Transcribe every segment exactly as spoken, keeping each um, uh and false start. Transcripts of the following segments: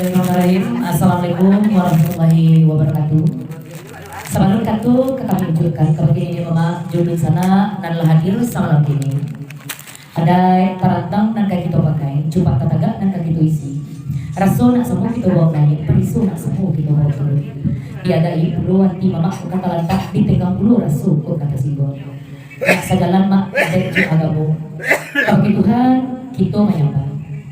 Bismillahirrahmanirrahim. Assalamualaikum warahmatullahi wabarakatuh. Sabalun kato ka kami ucapkan kabake niniak mamak jo dunsanak nan lah hadir samalam kini. Adaik parantang nan ka kito pakai, cupak tatagak nan ka kito isi. Raso nak samo kito baok naiak, pariso nak samo kito baok turun. Diagai pulo ati mamak kok ka talantak, ditenggang pulo raso kok ka tasingguang. Nak sajalan mak adaik jo agamo. Kabake Tuhan kito manyambah.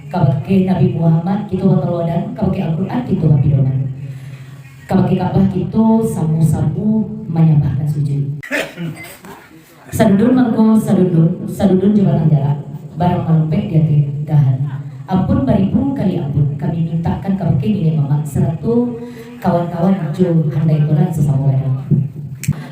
Kabake Nabi Muhammad kito bataladan, kabake Al-Quran kito bapidoman. Kabake Ka'bah kito samo-samo manyambah nan sujud. Sadudun mangko sadudun, sadudun jo batang jarak, barang malompek di ateh dahan. Ampun baribu kali ampun kami mintakkan kabake niniak mamak sarato kawan-kawan jo handai tolan sasamo gadang.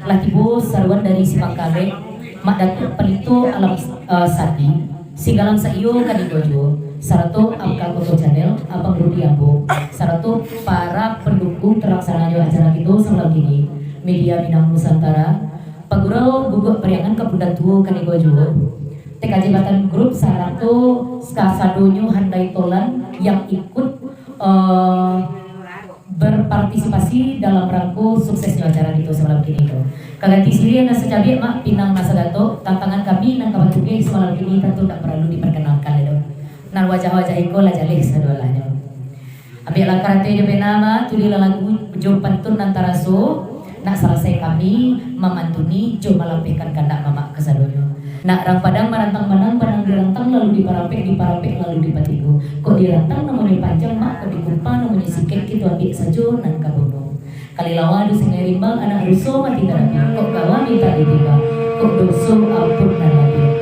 Lah tibo saruan dari Simpang Kalek, Mak Datuak Palito Alam, eh, Sandi, Singgalang Saiyo Kanigo juo, sarato Angka Koto Channel, Abang Rudi Ambo, sarato para pandukung talaksananyo acara kito samalam kini, Media Minang Nusantara, Pagurau Guguak Pariangan Kapudan Tuo Kanigo juo, T K J Batan Group, sarato kasadonyo handai tolan yang ikut, eh, berpartisipasi dalam rangko suksesnyo acara kito samalam kini tu. Ka ganti siriah nan sacabiak, Mak, pinang nan sagatok, tantangan kami nan ka batugeh samalam kini tantu ndak paralu diparkenalkan lai doh. Nan wajah-wajah iko lah jaleh sadolahnyo. Ambiaklah karate jo pena, Mak, tulilah lagu jo pantun nan taraso, nak salasai kami mamantuni jo malampehkan kandak mamak kasadonyo. Nak rang Padang marantang manang, manang dirantang lalu diparampek, diparampek lalu dipatigo. Kok dirantang namonyo panjang, Mak, kok dikumpa namonyo sikek, kito ambiak sajo nan ka bunuh. Kalilawa di Sungai Rimbang, anak ruso mati tarabiak, kok gawa mintak ditimbang, kok doso ampun nan labiah.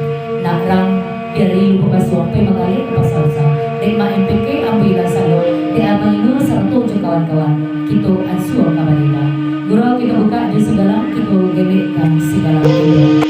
Nak rang Piari lupo basuang, pai manggaleh ka Pasa Usang. Dek Mak M P K, ambo ilang salo. Dek Abang Inu sarato jo kawan-kawan, kito ansua ka barita. Gurau kito bukak jo Singgalang, kito gelekkan Singgalang.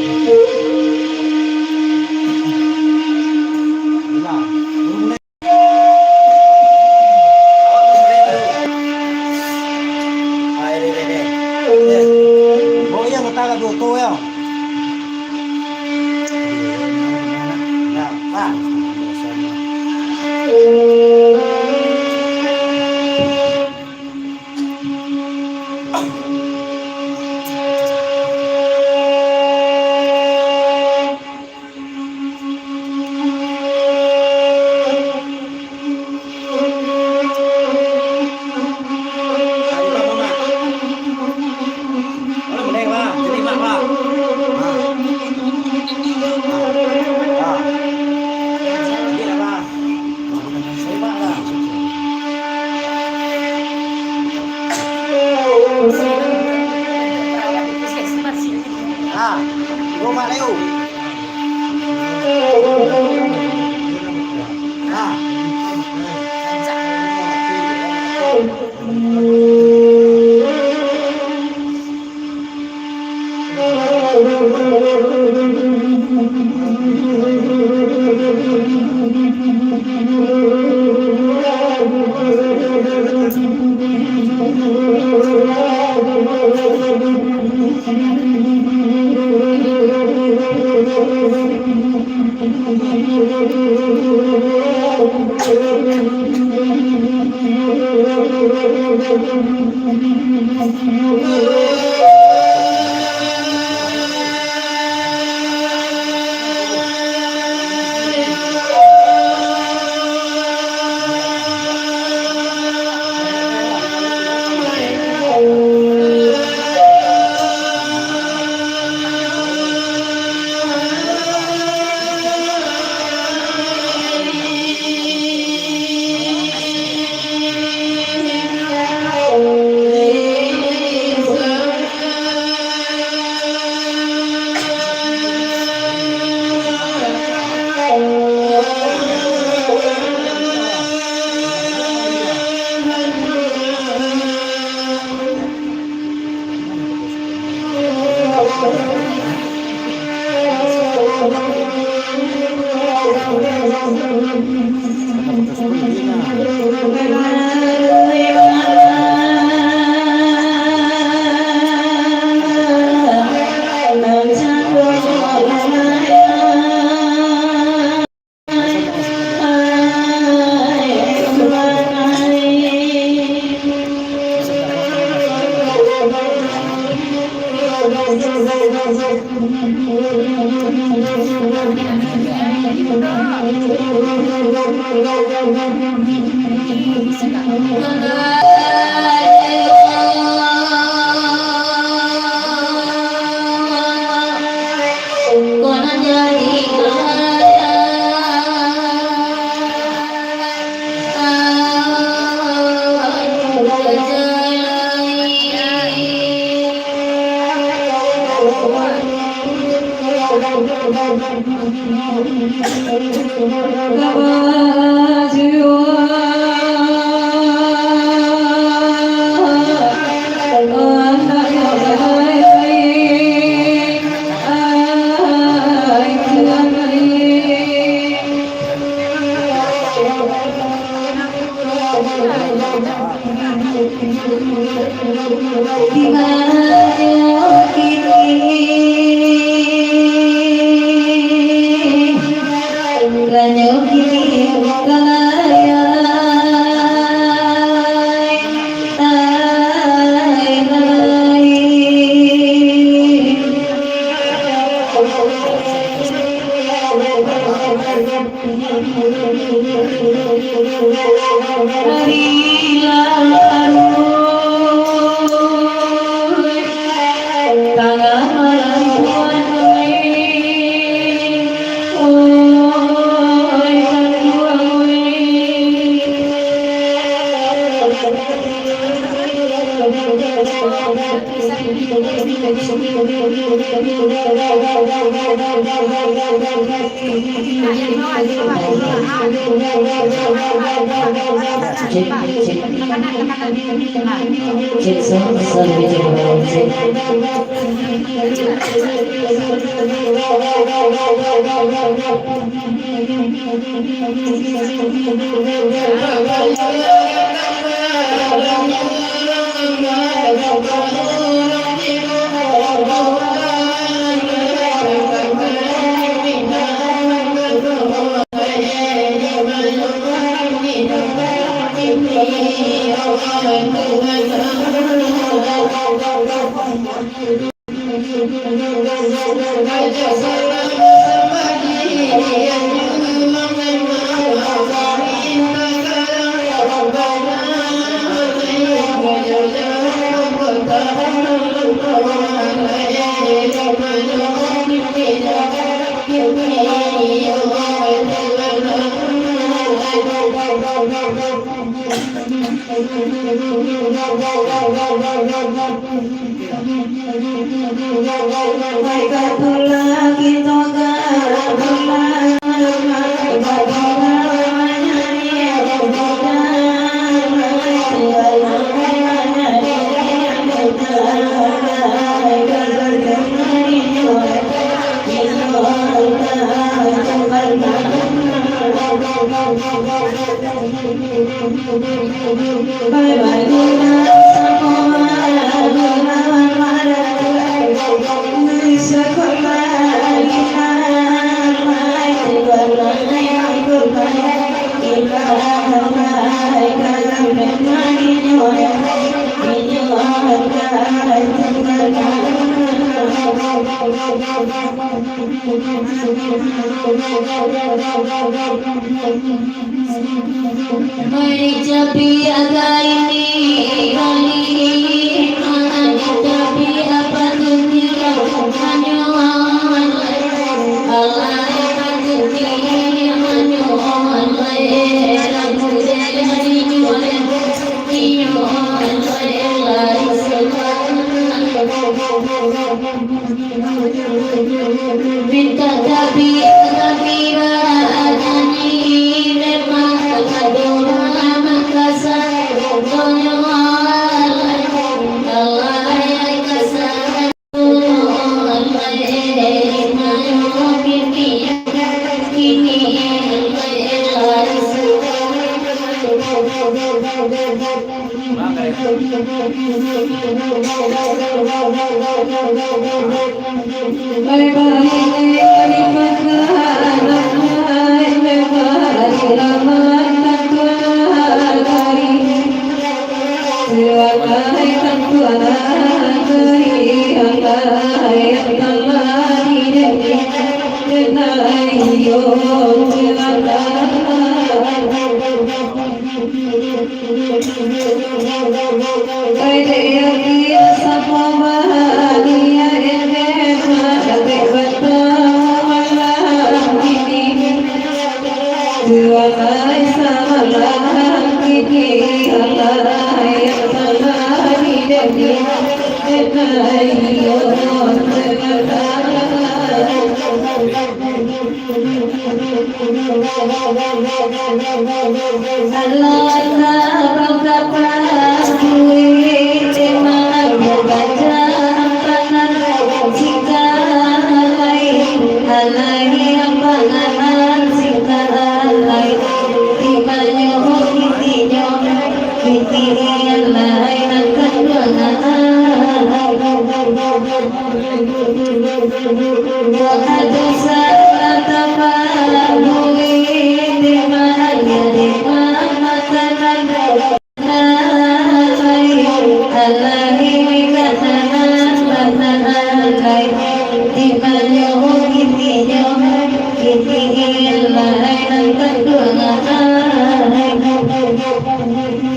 Cek, cek. Cek sound, sound, cek, cek.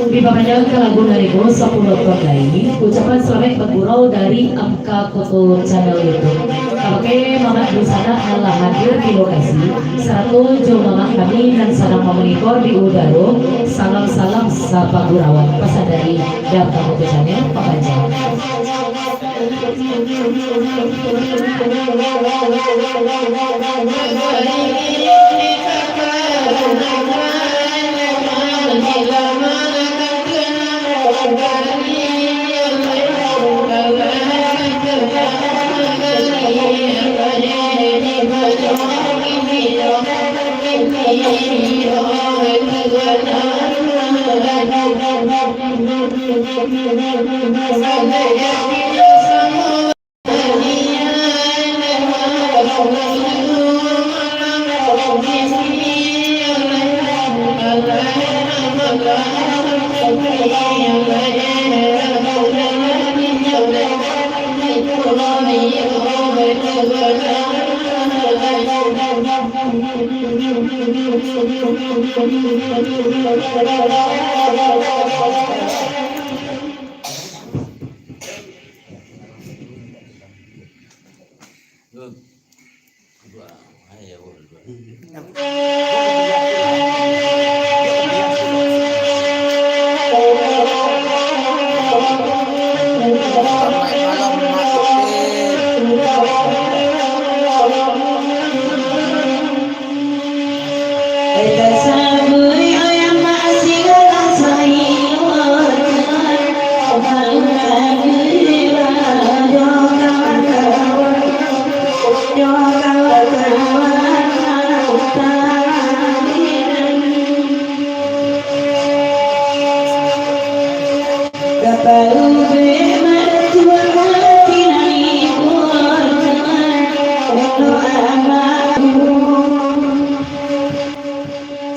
Dipamanjangkan lagu dari Guru Sapuluah Ton Lai, ucapan salamaik bagurau dari Amka Koto Channel YouTube. Kabake mamak dunsanak nan lah hadir di lokasi, sarato jo mamak kami nan sadang mamonitor di udaro, salam-salam sapagurauan. Pasan dari Amka Koto Channel, papanjang.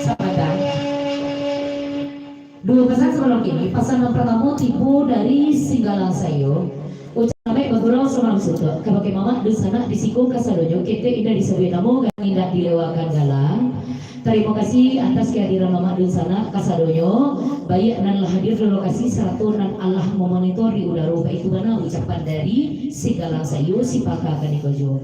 Sabanta. Duo pasan sabalun kini, pasan nan partamo tibo dari Singgalang Saiyo. Ucapan salamaik bagurau samalam suntuak, kabake mamak dunsanak di siko kasadonyo, ketek indak disabuik namo, indak dilewakan gala. Tarimo kasih atas kehadiran mamak dunsanak kasadonyo, baiak nan lah hadir di lokasi sarato nan alah mamonitor di udaro, baitu bana ucapan dari Singgalang Saiyo, Simpang K Kaniko juo.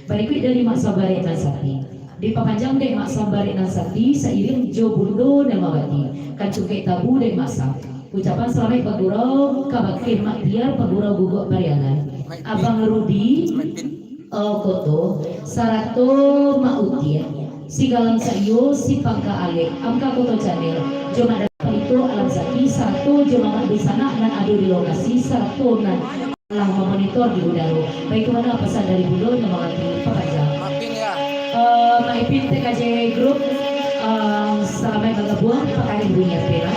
Barikuik dari Mak Sabarek nan sati. Dipapanjang dek Mak Sabarek nan sati, sairiang jo Bundo nan mawati. Kan cungkek tabu dek Mak Sam. Ucapan salamaik bagurau kabake Mak Tiar, pagurau Guguak Pariangan. Abang Rudi, eh, Koto, sarato Mak Utia. Singgalang Saiyo, Simpang K Alek, Amka Koto Channel, jo Mak Dato Palito Alam Sati, sarato jo mamak dunsanak nan ado di lokasi, sarato nan lah mamonitor di udaro. Baitu bana pasan dari Bundo nan mawati, papanjang. Mak Ipin, ya. Eh, Mak Ipin T K J Group, eh, salamaik bagabuang, pakari bunyi P N A.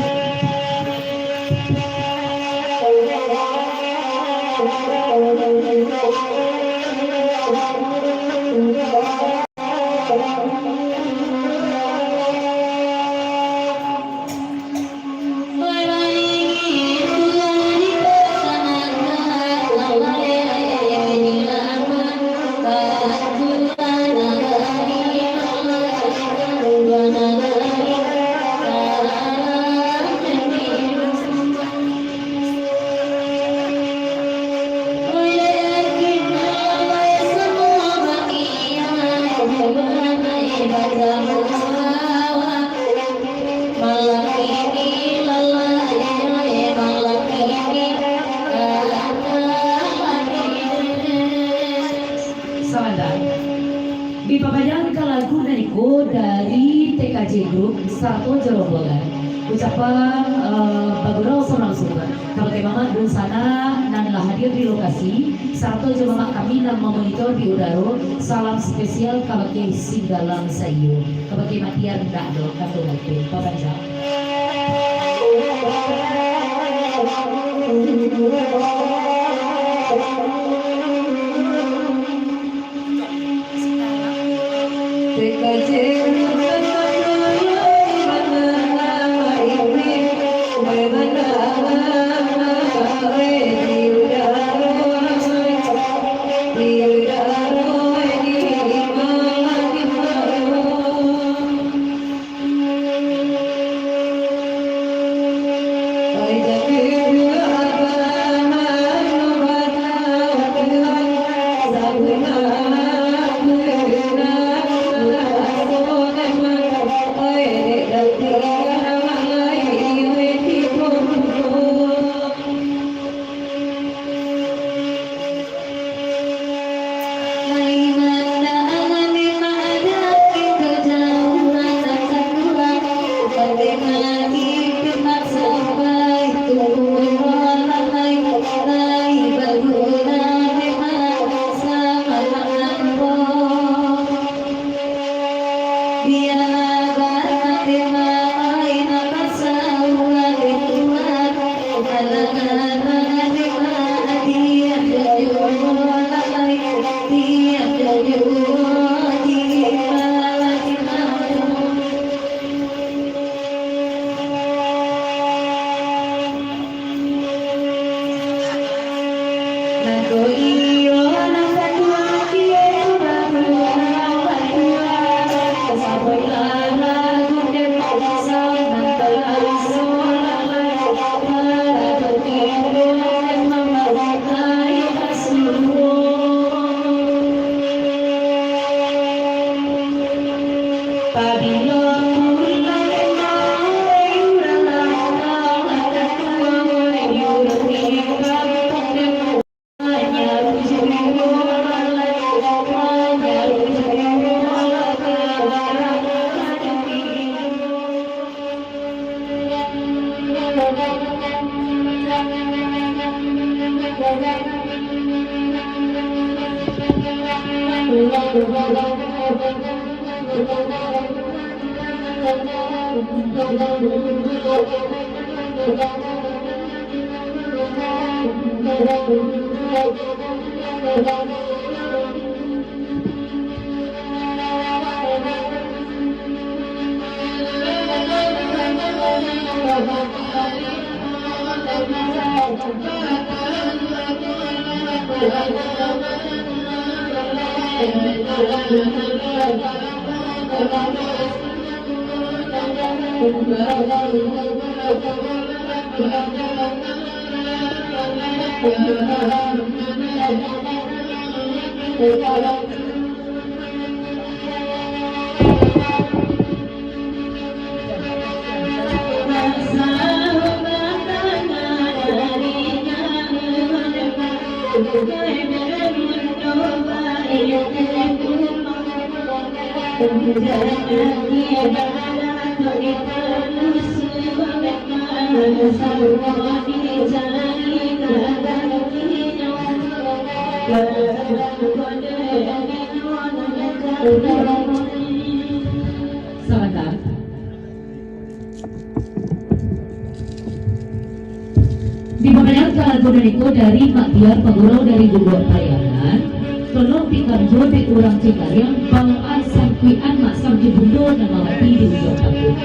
Grup sarato jo rombongan. Ucapan, eh, bagurau surang-surang kabake mamak dunsanak nan lah hadir di lokasi, sarato jo mamak kami nan mamonitor di udaro, salam spesial kabake Singgalang saiyo, kabake Matiar ndak do, kato Baipin, papanjang. Sabanta. Dibabayangkan lagu nan iko dari Mak Tiar Pagurau dari Guguak Pariangan. Tolong pikam juo dek urang Cengkareng, bawaan sangkuikan Mak Sam jo Bundo nan mamati di ujuang panggung.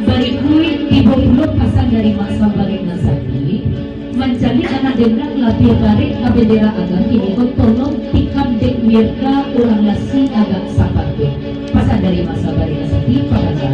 Barikuik tibo pulo pasan dari Mak Sam Barik nan sati, mancaliak anak dendak labiah barek ka bendera agam kini ko, tolong tikam dek Mirda urang Lasi agak sapatuik. Pasan dari Mak Sam Barik nan sati, papaja.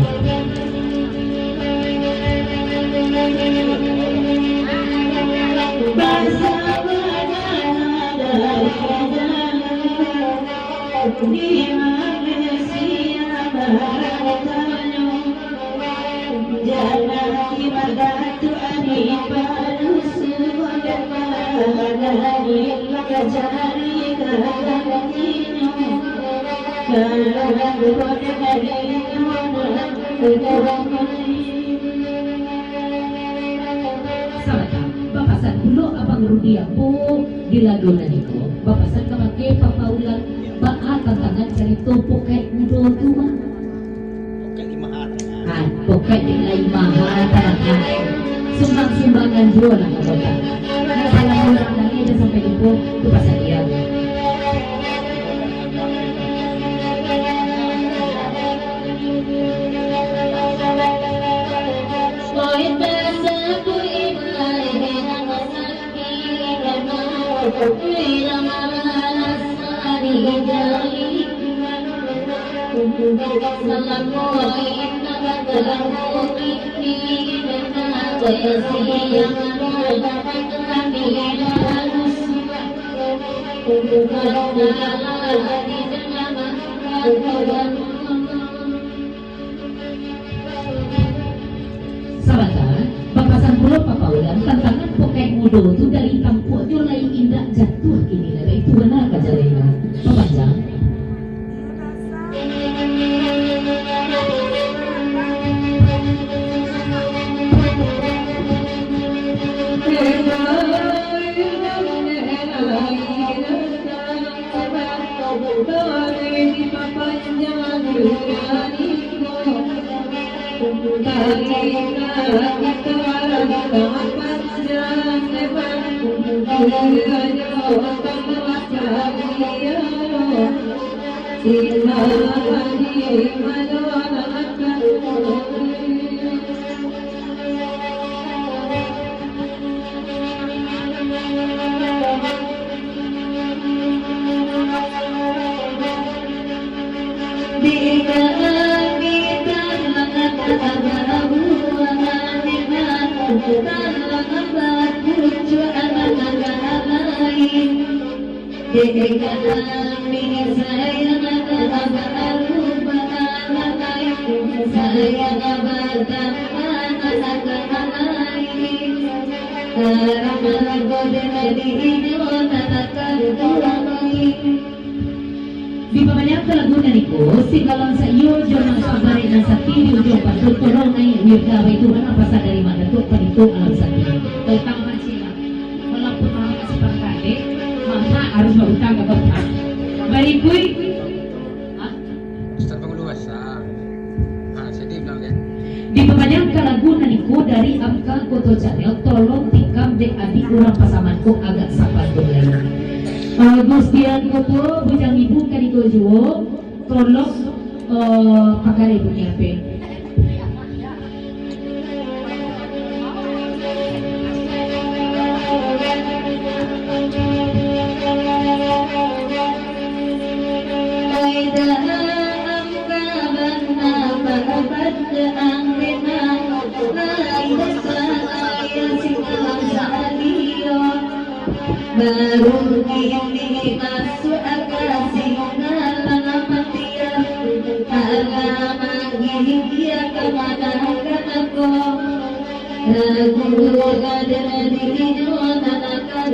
Sabanta, bapasan pulo Abang Rudi Ambo di lagu nan iko, bapasan kabake Papa Ulan, baa tantangan carito pokaik mudo tu, Bang? Pokaik di maha tanah. Ah, pokaik di lai maha tanah. Sumbang-sumbangan juo lah ka kota. Kalau urang lai dah sampai jumpa, tu pasal dia. Sabanta, bapasan pulo Papa Ulan, tantangan pokaik mudo tu dari tampuak jo lai indak jatuah kini lai. Itu bana ka jalehna. Papanjang. Dipapanjang ka lagu nan iko, si Galang Saiyo jo nan sabarek nan sati di ujuang pantun, tolong naiak wirda baitu, bana pasan dari Mak Datuak Pandito Alam Sati. Utang mancik lah. Walaupun mamak sepangkadek, mamak harus bautang ka kota. Barikuik. Hah? Ustaz Pangulu Basa. Ha, sadi bilang, kan? Dipapanjang ka lagu nan iko dari Amka Koto Channel, tolong tikam dek adik urang Pasaman ko agak sapantun lai. Eh, Gustian Koto, Bujang Ibu Kaniko juo, tolong, eh, pakai bunyi ape. Baru kini masuak ka singgalan matian, alah manggigik ka manangkan ko. Ragu aden di inyo tanakan